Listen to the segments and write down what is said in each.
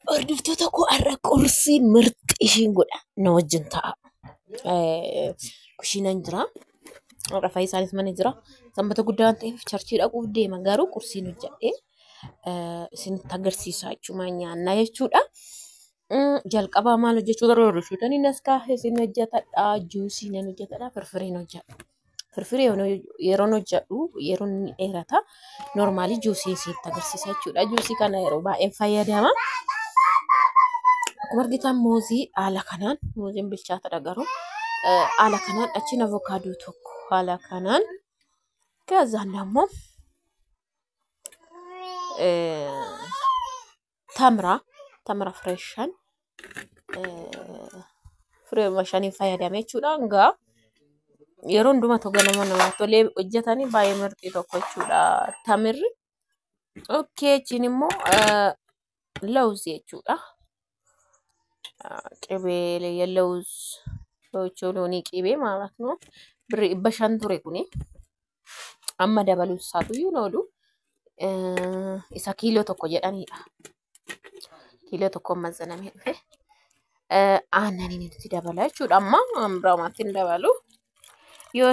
Hordoftoota koo har'a qursii mirxi ishiin godha na wajjin ta'a. Kushiinaan jira. Har'a Fayyisaanis mana jira. Sanbata guddaa waan ta'eef charchii dhaquuf deema garuu qursiin hojjedhee isinitti agarsiisa jechuudha nyaannaa jechuudha. Jalqabaa maal hojjechuu barbaadu shuutanii naskaafee isin hojjetadha. Juusii nan hojjetadha. Firfiriin hojjedha. Firfirii yeroon hojjedhu yeroon inni dheerata. Noormaalii juusii isinitti agarsiisa jechuudha. Juusii kana yeroo baay'een fayyadama. Akkuma argitan muuzii haala kanaan muuziin bilchaatadha garuu haala kanaan achiin avokaadoo tokko haala kanaan ከዛን ደግሞ ተምራ ፍሬሽን fireema shaniin fayyadame jechuudha. Egaa yeroo hundumaa tokko nama namatti tolee hojjetanii baay'ee mirxii tokko jechuudha tamirri. Okay achiin immoo lawuzii jechuudha. Qibee የለውዝ ኦቾሎኒ ቅቤ ማለት ነው። Birrii 500 ture kuni amma dabaluun isaatuyyuu hin oolu. Isa kiiloo tokko jedhanidha. Kiiloo tokkoon mazzanamee dhufe. Aannaniin itti dabala jechuudha. Amma biraamaatti hin dabalu. Yoo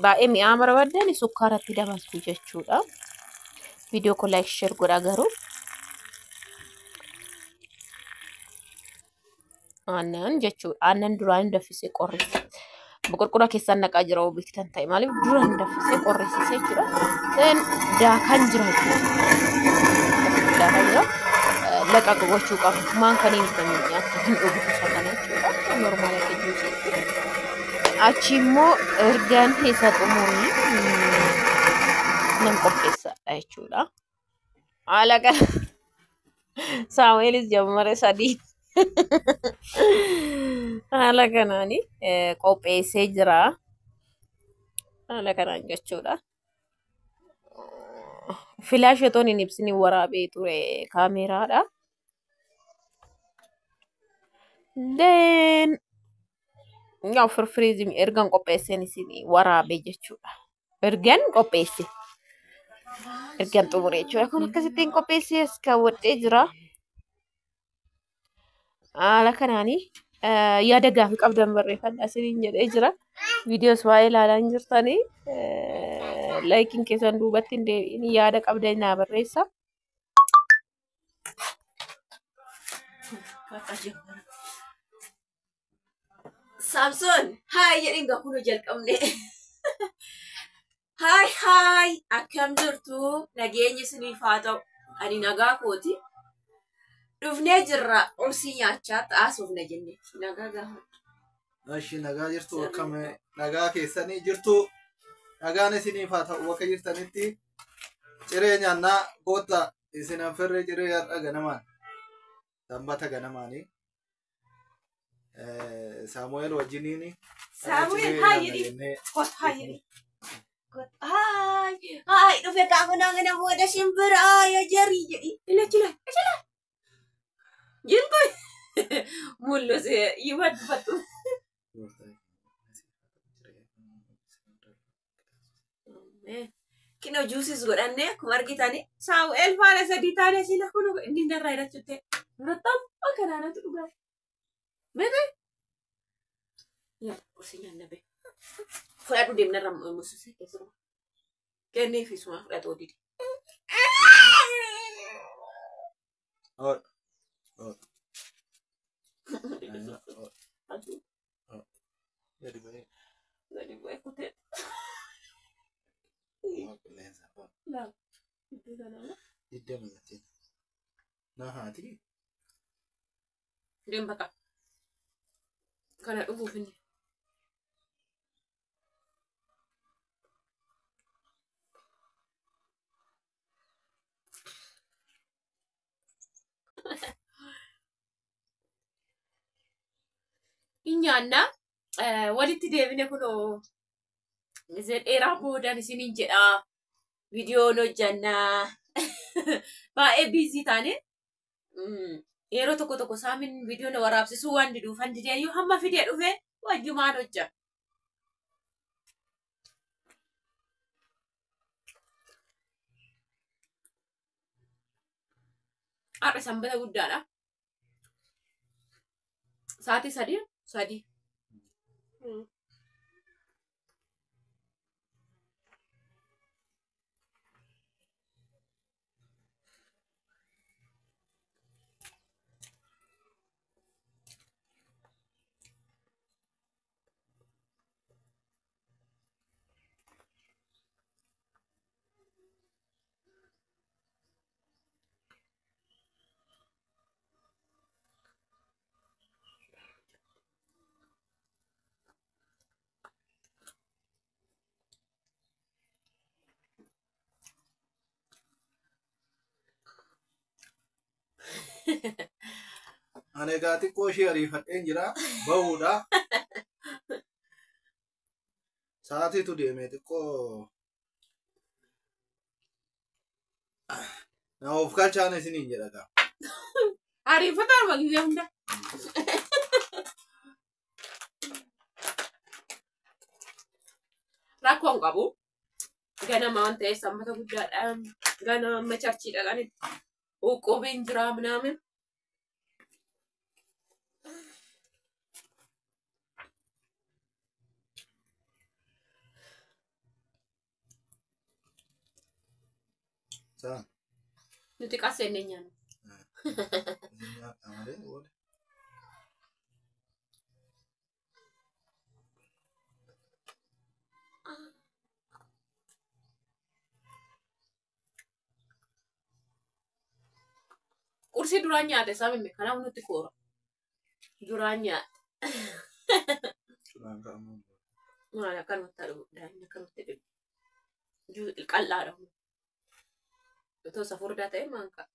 baay'ee mi'aa barbaaddan sukkaaratti dabaltu jechuudha. Viidiyoo koo like share godhaa garuu. Aannan jechuudha. Aannan duraan danfisee qorrisa. Boqorqora keessaan naqaa jira oo beektan ta'e maaliif duraan danfisee qorrisiisee jechuudha. Daakaan jira jechuudha. Daakaan jira. Laqa gochuu qabu. Maan kan hin nyaata hin dhugu isa kana jechuudha. Normaal akka juusiitti. Achi immoo ergaan isa xumurii nan qopheessadha jechuudha. Haala kana Saamu'eelis jammare sadii. Haala kanaan qopheessee jira. Haala kanaan jechuudha. Filaash otoo hin ibsin waraabee ture kaameraadha. Then yaw firfiriizim ergan qopheesseen isin waraabee jechuudha. Ergan qopheesse. Ergan xumure jechuudha. Kun akkasittiin qopheessee as kaawwadhee jira. Haala kanaanii yaada gaafii qabdan barreeffadhaa isiniin jedhee jira. Viidiyoos waa'ee ilaalaa hin jirtanii laayikiin keessan duubatti hin deebi'in yaada qabdan naa barreessa. Saamsoon haay jedhin gaa kunoo jalqabne. Haay haay akkam jirtu nageenyi isiniif haa ta'u ani nagaa kooti. Dhufnee jirra qursii nyaachaa xaasuufna jenne nagaa gaafadhu. Ashi nagaa jirtu akkam nagaa keessanii jirtu nagaan isiniif haa ta'u bakka jirtanitti ciree nyaannaa koottaa isin affeerree ciree har'a ganamaan sanbata ganamaanii Saamu'eel wajjiniini Saamu'eel haay jedhi kottu haay jedhi. Haay haay dhufe gaafa naa booda shimbiraa yaa jarii jedhi ilachi laa ilachi laa. Jiltu mul'ise yimadfatu. Kinoo juusis godhannee akkuma argitani Saamu'eel faana sadii taane sila kun inni narraa hidhachuutte durattam akka naannootti dhugaa. Meeqa? Yaa qursii nyaanna bee. Fudhadhu deemnarra mususe keessumaa. Kenniifi suma fudhatoo didi. Gadi bu'ee. Gadi bu'ee kutee. Qilleensa. Lama. Iddoo kana. Diddama gatiin. Na haati. Deem bakka. Kana dhuguuf inni. Nyaanna walitti deebine kunoo gisee dheeraa boodan isiniin jedha. Viidiyoon hojjannaa. Baay'ee biizii taane yeroo tokko tokko saamin viidiyoo na waraabsisuu waan diduufan dideeyyuu hamma fidee dhufe wajjumaan hojja. Har'a sanbata guddaadha. Sa'aatii sadii? Sadii. Ani egaa xiqqoo ishee ariifadheen jira bahuudha. Sa'aatiitu deeme xiqqoo na of kalchaan isiniin jedha gaa. Ariifata arma gizee hunda. Rakkoon qabu. Ganama waan ta'eef sanbata guddaadha. Ganama amma charchii dhaqanitti uqubiin jira minaamin. Saan. Nuti qasseen nyaannu. Isin nyaadha malee booda. Qursii duraan nyaate isaa mimme kanaaf nutti koora. Duraan nyaate. Duraan ka'amu. Maal akkanumatti dhugu daa'imni akkanumatti dhugu. Qal'aadha. Otoo isa furdaa ta'e maan ka'a.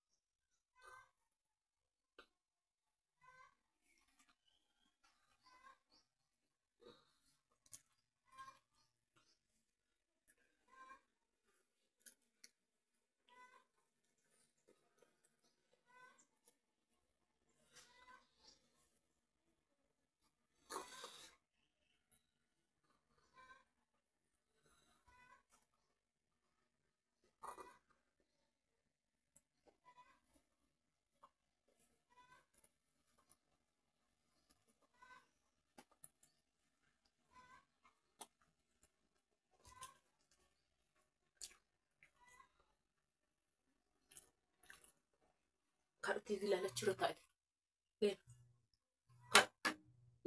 Kan TV ilaalachuu irra taa'e.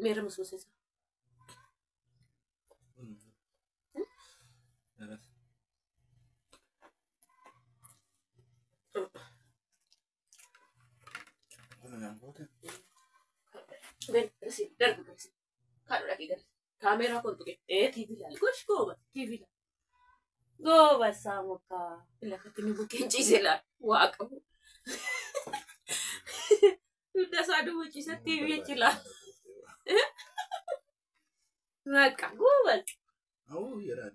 Meera musmusiisa. Darbu garsi. Kan dhaqee garsi. Kaameeraa kun tuqe. TV ilaali. Gosh gooba TV ilaali. Gooba saamukaa. Lafatti ni bukkeen ciise ilaali. Waa qabu. Dugda isaa duwwachiisa TV achi ilaali. Maqa goobas. Awuu jedhaa.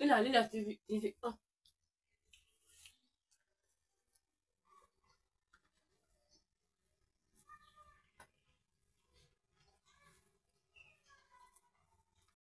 Ilaali ilaali TV TV.